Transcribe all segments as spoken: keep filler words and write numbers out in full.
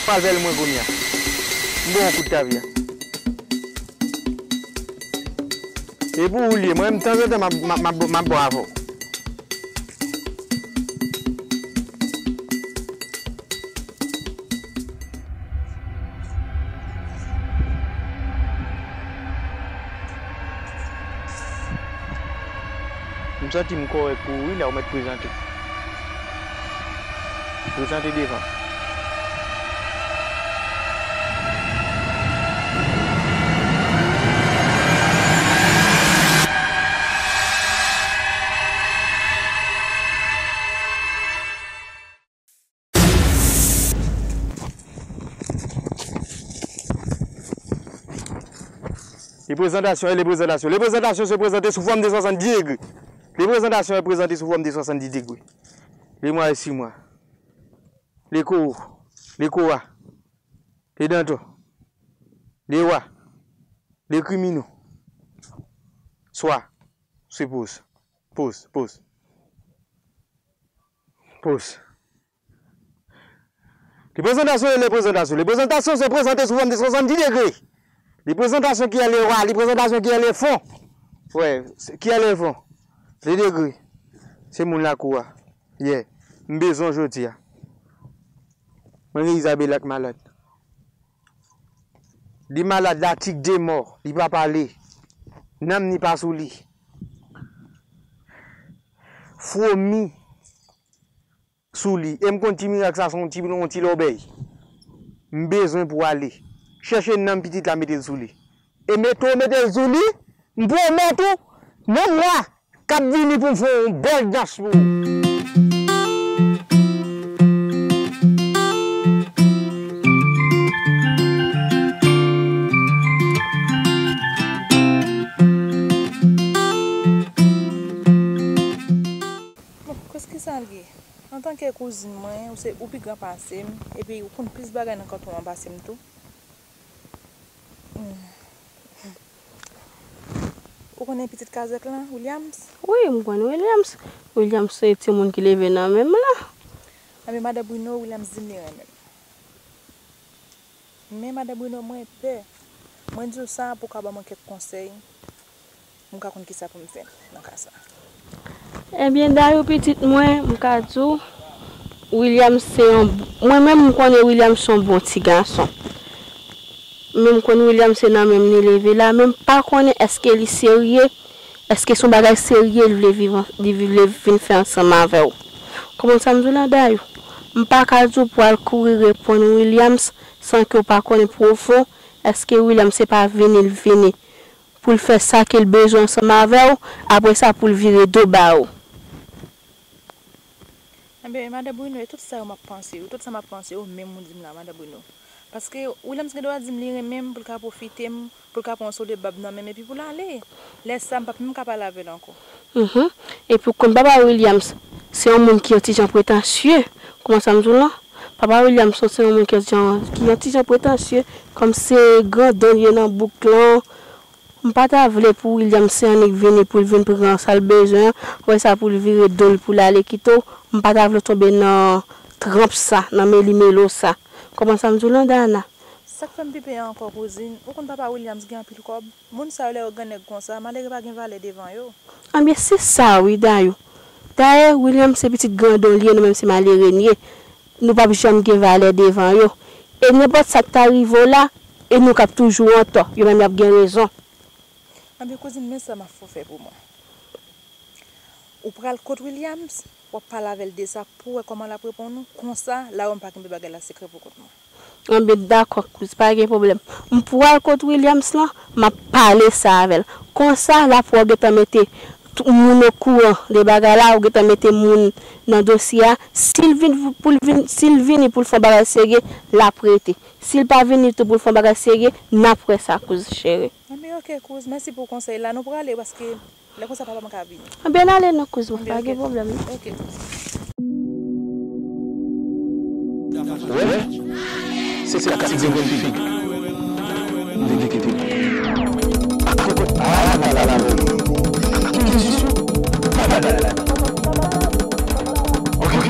Avè l mwen kounye a. M ba w yon kout tavya. E pou ou l ye, mwen menm tanzantan m ap, m ap, m ap, m ap bò avè w. M santi m kòrèk pou ou wi, la ou mèt prezante. Prezante devan. Li prezantasyon, li prezantasyon. Li prezantasyon se prezante sou fòm de swasanndis degre. Li prezantasyon e prezante sou fòm de swasanndis degre. Li mwa e si mwa. Li kou, li kou a. Li danto. Li wa. Li krimino. Swa. Se poz. Poz, poz. Poz. Li prezantasyon e li prezantasyon. Li prezantasyon se prezante sou fòm de swasanndis degre. Li prezantasyon ki ale wa, li prezantasyon ki ale fon. Wè, se- ki ale fon. Li degre. Se moun lakou a. Yeah. M bezwen w jodi a. Mwen gen Izabela k malad. Li malad, latik de mò, li pa pale. Nanm ni pa sou li. Fwomi sou li. E m konn ti mirak sa se yon ti, yon ti lòbèy. M bezwen pou ale. Chèche nanm pitit la mete l sou li. E mete w mete l sou li, m pwomèt ou, nan mwa k ap vini pou m fè yon bèl dans pou ou. Bon, kòs ki sa l ye? Antanke kouzin mwen, ou se, ou pi gran pase m, epi ou konn plis bagay nan kanton an pase m tou. Hmm. Ou konnen pitit kazèk lan, Williams? Wi, m konn Williams. Williams se timoun ki leve nan men m la. Anben, madan Bruno, Williams di m li renmen m. Men, madan Bruno, mwen pè. Mwen di w sa pou w ka ban mwen kèk konsèy. M ka konn kisa pou m fè nan ka sa. Ebyen, Dayou, pitit mwen, m ka di w, Williams se yon, mwen menm, m konnen Williams se yon bon ti gason. Men m konn Williams se nan men m li leve la, men m pa konnen èske li serye, èske se yon bagay serye li vle viv an-, li vle vin fè ansanm avè w. Konprann sa m di w la, Dayou? M pa ka di w pou w al kouri reponn Williams san ke w pa konnen pwofon, èske Williams se pa vini l vini pou l fè sa ke l bezwen ansanm avè w, apre sa pou l vire do ba ou. Enben, madan Bruno, e tout sa yo m ap panse yo, tout sa m ap panse yo, menm ou di m la, madan Bruno. Paske Williams gen dwa di m li renmen m pou l ka pwofite m, pou l ka pran yon sole bab nan men m, epi pou l ale. Lè sa, m p ap menm ka pale avè l ankò. Mhm. Epi w konn papa Williams, se yon moun ki yon ti jan pretansye. Kòman sa m di w lan? Papa Williams se yon moun ki yon ti jan, ki yon ti jan pretansye, kòm se grandon l ye nan bouk lan. M pa ta vle pou Williams se annik vini pou l vin pran sa l bezwen an, apre sa pou l vire do l pou l ale kite w. M pa ta vle w tonbe nan tranp sa, nan melimelo sa. Kòman sa m di w lan, Dayana? Sa k fè m pi pè ankò, kouzin, ou konn papa Williams gen anpil kòb? Moun sa yo, lè yo grannèg konsa, malere pa gen valè devan yo. Anben, se sa wi, Dayou. Dayè, Williams se pitit grandon l ye, nou menm se malere n ye. Nou p ap janm gen valè devan yo. E nenpòt sa k ta rive w la, e nou k ap toujou antò. Yo menm y ap gen rezon. Anben, kouzin, men sa m ap fè w fè pou mwen. Ou pral kot Williams, w ap pale avè l de sa pou w wè kòman l ap reponn ou. Konsa, la yo m pa kenbe bagay la sekrè pou kont mwen. Anben, dakò, kouz, pa gen pwoblèm. M pral kot Williams lan, m ap pale sa avè l. Konsa, l ap wè w gentan mete tout moun okouran de bagay la, ou gentan mete moun nan dosye a. Si l vin pou l vin, si l vini pou l fè yon bagay serye, l ap rete. Si l pa vini tou pou l fè yon bagay serye, n ap wè sa, kouz cheri. Anben, oke, kouz, mèsi pou konsèy la. Nou prale paske lè konsa, papa m ka vini. Anben, n ale non, kouz mwen. Anben, pa gen pwoblèm non. Oke, kouz. Wè, se sa k ap di grenn pipi. M te gen kite. Oke. Oke.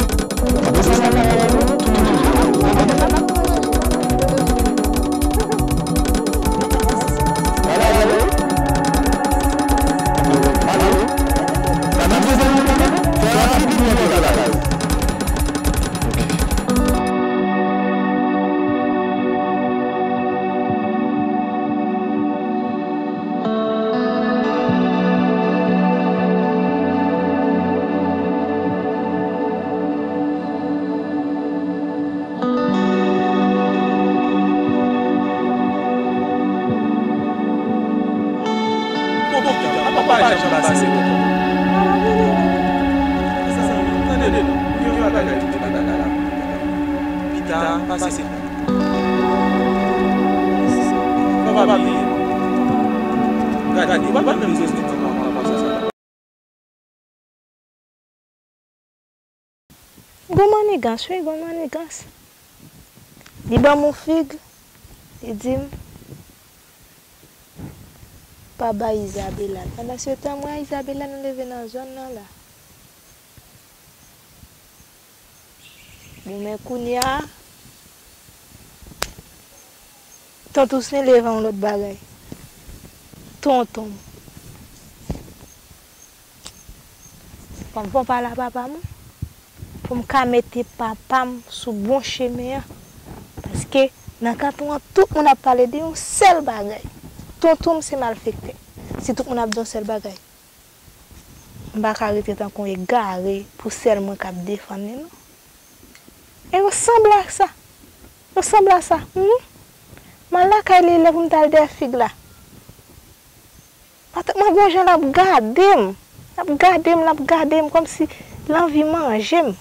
Bon, pita, apa pa janm pase. Mezanmi, tande non, gen yon bagay ki te pata la. Pita, pase. Papa bliye. Gade, ou pa menm bezwen ti manman konsa. Gon mannigas, wi, gon mannigas. Li ban m yon fig, li di m, pa bay Isabela l. Pandan se tan, mwen ak Isabela, nou leve nan zòn nan la. Bon, men kounye a, Tonton Sen leve yon lòt bagay. Tonton m. Fò m fè yon pale a papa m, pou m ka mete papa m sou bon chemen an. Paske nan kanton an, tout moun ap pale de yon sèl bagay. Tonton m se malfektè. Si tout moun ap di yon sèl bagay, m pa ka rete tankou yon egare pou sèl mwen k ap defann li, non. E yo sanble ak sa. Yo sanble ak sa. Humm. M al lakay li lè pou m t al dèyè fig la. Paske mwen gon jan l ap gade m. L ap gade m, l ap gade m kòmsi l anvi manje m.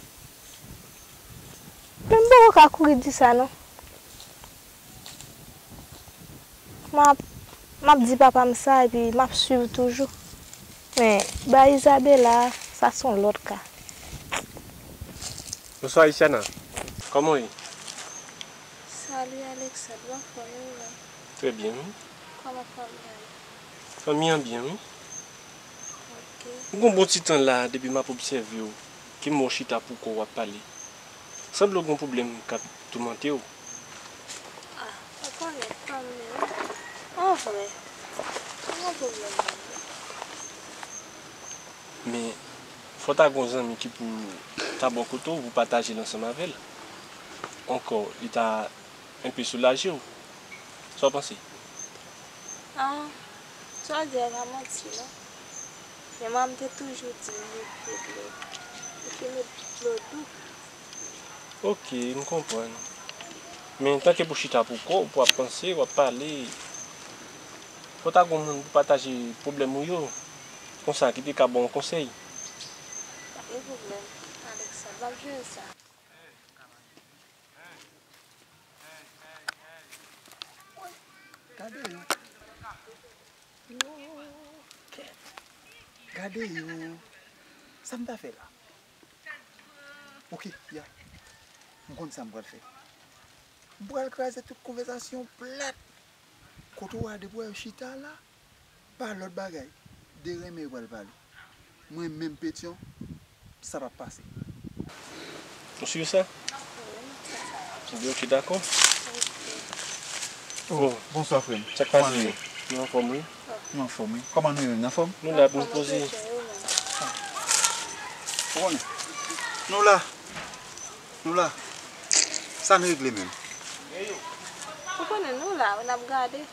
Men m poko ka kouri di sa non. M ap, m ap di papa m sa epi m ap swiv toujou. Men, bay Isabela, sa se yon lòt ka. Bonswa, Isyana. Kòman w ye? Salut, Alexandre. Anfòm, e ou menm? Trè byen, wi. Kòman fanmi an ye? Fanmi an byen, wi. Ok. M gon bon ti tan la, depi m ap obsève w, ke m wè w chita pou kò w ap pale. Sanble w gon pwoblèm k ap toumante w. Ah, ou konnen fanmi an. An vrè, pa gen pwoblèm non. Men, fò w ta gon zanmi ki pou ta bò kote w, pou pataje l ansanm avè l. Ankò, li ta enpe soulaje w. Sa w panse? Ah, sa w di a pa manti non. Men manman m te toujou di m met pye dlo. Li te met dlo dou. Ok, m konprann. Men tanke pou chita pou kò w, pou w ap panse, w ap pale, fò w ta gon moun pou pataje pwoblèm ou yo. Konsa, ki te ka ba w yon konsèy. Pa gen pwoblèm, Alexa, m ap jere sa. Gade yo. Yo, kèt. Gade yo. Sa m ta fè la? Ok, ya. M konn sa m pral fè. M pral kraze tout konvèsasyon plat. Kote w a depi w wè yo chita la, pa lòt bagay. De renmen yo pral pale. Mwen menm Petyon, sa p ap pase. Ou si sa? Ebyen, ok, dakò. Oh, bonswa, frè m. Sa k pase? Kòman nou ye? Nou anfòm, wi. Nou anfòm, wi. Kòman nou ye menm? Nou anfòm? Nou la pou n poze. Ou konnen? Nou la. Nou la. Sa n regle menm? Ou konnen nou la, n ap gade.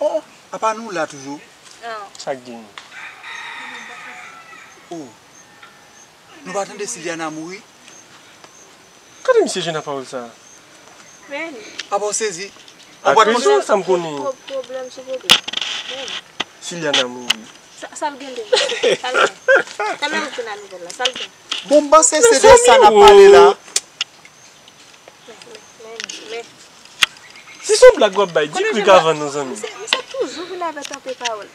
Oh, apa nou la toujou? Sa k gen? Oh. Nou pa tande Siliana mouri? Gade misye jwenn ak pawòl sa. Men. Apa w sezi? Ou pa t konnen? Sa m konnen. Pwoblèm sou pwoblèm. Men. Siliana mouri. Sa l gen de? Sa l gen? Tanmen ou fin a nouvèl la. Sa l gen? Bon, m panse se de sa n ap pale la. Men, men, men. Si se yon blag w ap bay, di krik avan non, zanmi. Misye, misye toujou vin avèk anpe pawòl.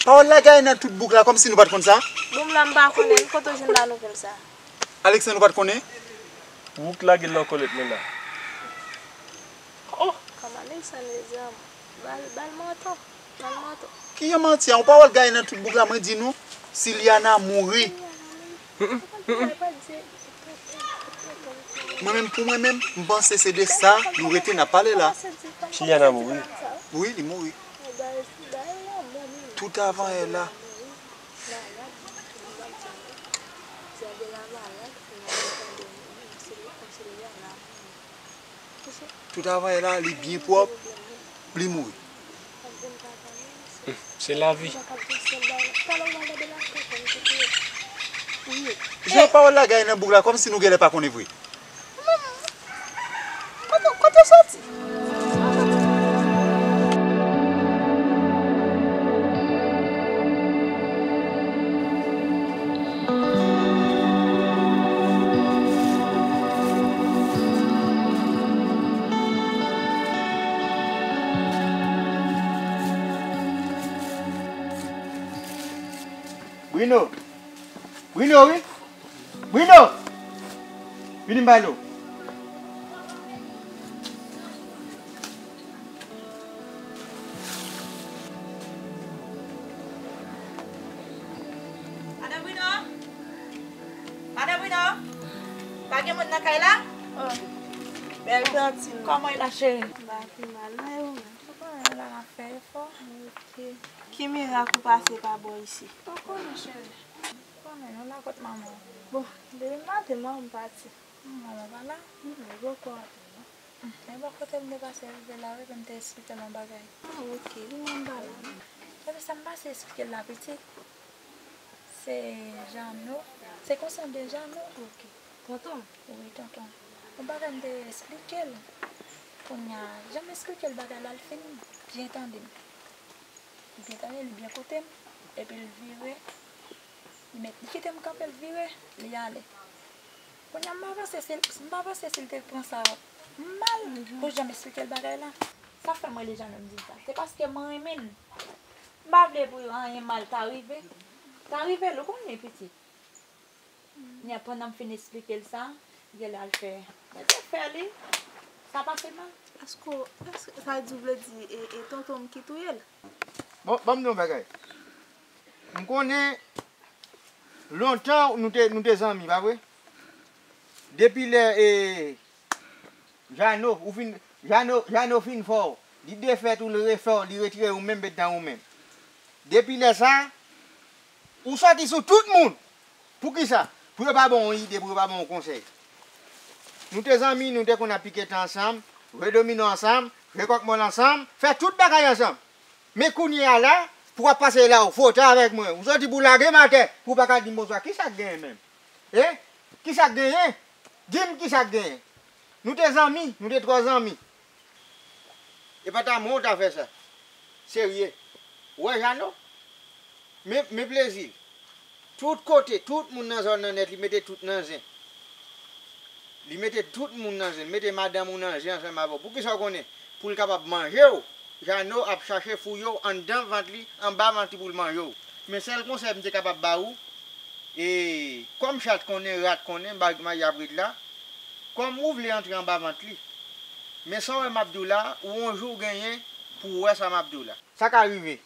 Pawòl la gaye nan tout bouk la, kòmsi nou pa t konn sa. Bon, m la m pa konnen, kote w jwenn la nouvèl sa? Alexandre, ou pa t konnen? Wouk lage l nan kòlèt mwen la. Oh! Kòm Alexandre, mezanmi. Ba l, ba l manto. Ba l manto. Ki jan manti a? Yon pawòl gaye nan tout bouk la, mwen di nou, Siliana mouri. Mwen menm, pou mwen menm, m panse se de sa nou rete n ap pale la. Siliana mouri? Wi, li mouri. Tout avan yè la. Tout avan yè la, li byen pwòp, li mouri. Se lavi. Jan pawòl la gaye nan bouk la, kòmsi nou genlè pa konnen vre. Kote, kote w soti? Bruno! Bruno, wi! Bruno! Vini m pale w. Madan Bruno! Madan Bruno! Pa gen moun nan kay la? Oh, bèl tantine. Kòman e la, cheri? M pa pi mal, non, e ou menm? Ou konnen la, m ap fè efò. Ok. Ki mirak ou pase pa bò isi? Ou konnen, cheri. Ou konnen, nou la kot manman w. Bon, depi maten, manman m pati. Manman w pa la? Mm, li poko antre, non. Mm, e bò kote m te pase rive la, wi, pou m te eksplike l yon bagay. Ah, ok, li menm pa la, non. Epi sa m pase eksplike l la, pitit. Se Jano. Se konsa de Jano? Ok. Tonton? Wi, tonton. Yon bagay m te eksplike l. Kounye a, jan m eksplike l bagay la, l fin byen tande m. Li byen tande, li byen koute m. Epi l vire. Li met, li kite m kanpe, l vire, li ale. Kounye a, m pa panse si l, m pa panse si l te pran sa mal pou jan m eksplike l bagay la. Sa fè m rele Jano, m di l sa. Se paske mwen renmen l. M pa vle pou anyen mal ta rive. Ta rive l, ou konnen, pitit. Kounye a, pandan m fin eksplike l sa, gen lè l fè, mete fè li, sa pase mal. Èske, èske sa di w vle di e, e tonton m ki touye l? Bon, ban m di w yon bagay. M konnen lontan nou te, nou te zanmi, pa vre? Depi lè, e, Jano, ou fin, Jano, Jano fin fè w. Li defèt ou, li refè w, li retire ou menm, met nan ou menm. Depi lè sa, ou sòti sou tout moun. Poukisa? Pou yo pa ba w yon ide, pou yo pa ba w yon konsèy. Nou te zanmi, nou te konn ap pike tan ansanm, jwe domino ansanm, jwe kòk mòl ansanm, fè tout bagay ansanm. Men kounye a la, pou w ap pase la, ou fwote avèk mwen. Ou sòti pou w lage m atè, pou w pa ka di m bonswa. Kisa k genyen menm? E? Kisa k genyen? Di m kisa k genyen. Nou te zanmi, nou te twò zanmi. E pa ta mwen ou ta fè sa. Serye. Ou wè Jano? Men, men plezi l. Tout kote, tout moun nan zòn nan nèt, li mete tout nan zen. Li mete tout moun nan zen, li mete madanm ou nan zen ansanm avè w. Poukisa w konnen? Pou l kapab manje w. Jano ap chache fouye w anndan vant li, anba vant li pou l manje w. Men sèl konsèy m te kapab ba ou, e, kòm chat konnen, rat konnen, bagay y ap ret la, kòm ou vle antre anba vant li. Men sa w wè m ap di w la, ou yon jou genyen pou w wè sa m ap di w la. Sa ka rive.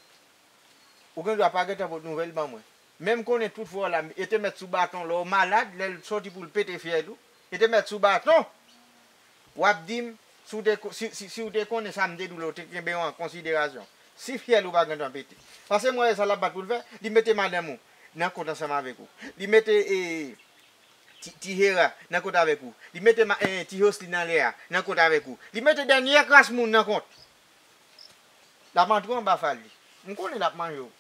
Ou gen dwa pa gentan pot nouvèl ban mwen. Men m konnen tout fwa w la, e te mèt sou baton lè w malad, lè l sòti pou l pete fyèl ou, e te mèt sou baton. W ap di m, si w te ko-, si, si, si w te konnen sa m te di w la, w te kenbe w an konsiderasyon. Si fyèl ou pa gentan pete. Paske m wè sa l ap bat pou l fè, li mete madanm ou nan kont ansanm avèk ou. Li mete, e, Ti, Ti Jera nan kont avèk ou. Li mete ma, eh, Ti Joslin anlè a nan kont avèk ou. Li mete dènyè kras moun nan kont. L ap antre anba fal li. M konnen l ap manje w.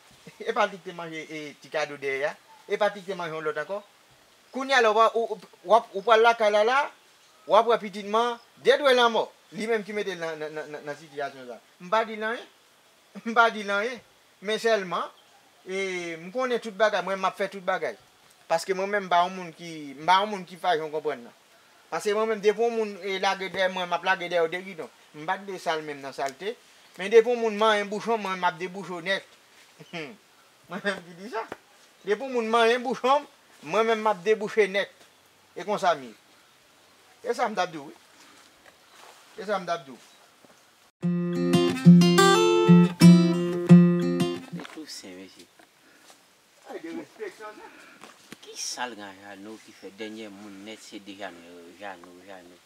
E pa li ki te manje, eh, ti kado dèyè a. E pa li ki te manje yon lòt ankò. Kounye a la, w, w, w, w ap, ou pral lakay la la, w ap wè pitit man, de dwe lanmò. Li menm ki mete l nan, nan, nan, nan, nan sitiyasyon sa. M pa di l anyen. M pa di l anyen, men sèlman, e, m konnen tout bagay, mwen, m ap fè tout bagay. Paske mwen menm, m pa yon moun ki, m pa yon moun ki fache, w konprann nan. Paske mwen menm, depi yon moun, e, lage dèyè mwen, m ap lage dèyè w de gidon. M pa t vle sal menm nan salte, men depi yon moun manyen bouchon, mwen, m ap debouche w nèt. Mwen menm ki di sa. Depi yon moun manyen bouchon m, mwen menm, m ap debouche nèt. E konsa m ye. E sa m t ap di w, wi. E sa m t ap di w. Gade Toussaint, mesye. Ki sa l gen a Jano ki fè dènyè moun nèt se de Jano, Jano, Jano?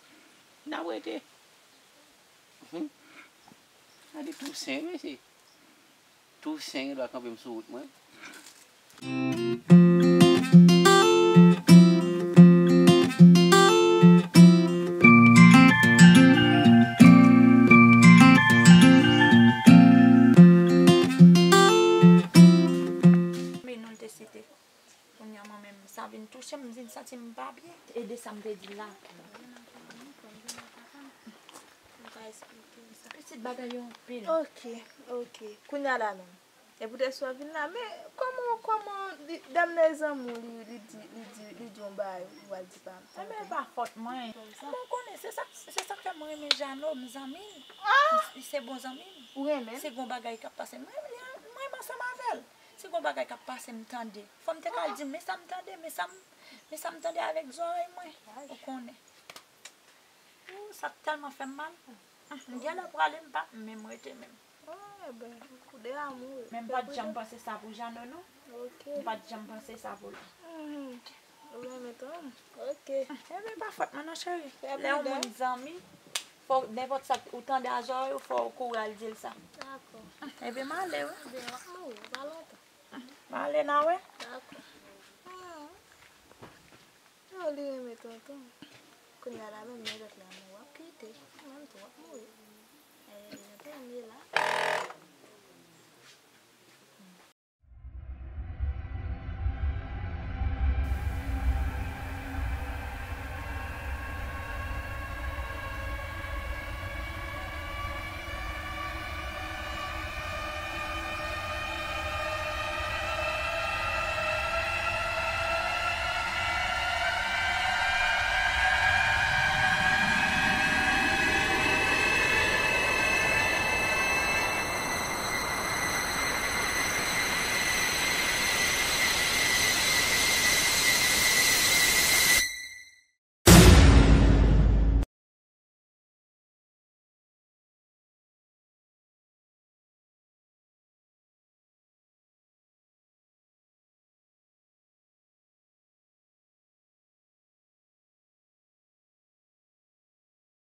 N ap rete. Hum. Gade Toussaint, mesye. Toussaint gen dwa kanpe m sou wout mwen. Men non l te site. Kounye a mwen menm, sa vin touche m, m vin santi m pa byen. E de sa m te di l la. Pitit bagay yo anpil. Ok, ok. Kounye a la menm. E poutèt sa w vin la, men kòman, kòman li, dam nan e zanmi w, li, li di, li di, li di yon bagay, ou pral di pa m. Ebyen, e pa fòt mwen. Mwen konnen, se sa, se sa k fè mwen renmen Jano, m zanmi l. Ah! Li se bon zanmi m. Ou renmen l? Se gon bagay k ap pase. Mwen, mwen, mwen ansanm avè l. Si gon bagay k ap pase, m tande. Fò m te ka al di, men sa m tande, men sa m, men sa m tande avèk zòrèy mwen. Ou konnen. Ooh, sa tèlman fè m mal. M genlè prale, m pa menm rete menm. Ah, ben, kou de amou. Men m pa t janm panse sa pou Jano, non. Ok. M pa t janm panse sa pou li. Mhm. Ou renmen tonm? Ok. Ebyen, pa fòt mwen non, cheri. Lè yon moun zanmi, fò nenpòt sa ou tande a zòrèy ou, fò ou kouri al di l sa. Dakò. Ebyen, m ale, wi. Ebyen, w ap mouri, pa lontan. M ale, n a wè. Dakò. Mhm. Oh, li renmen tonton. Kounye a la menm, men lòt la, men w ap kite. Menm tou, w ap mouri. Eh, tonton, li la.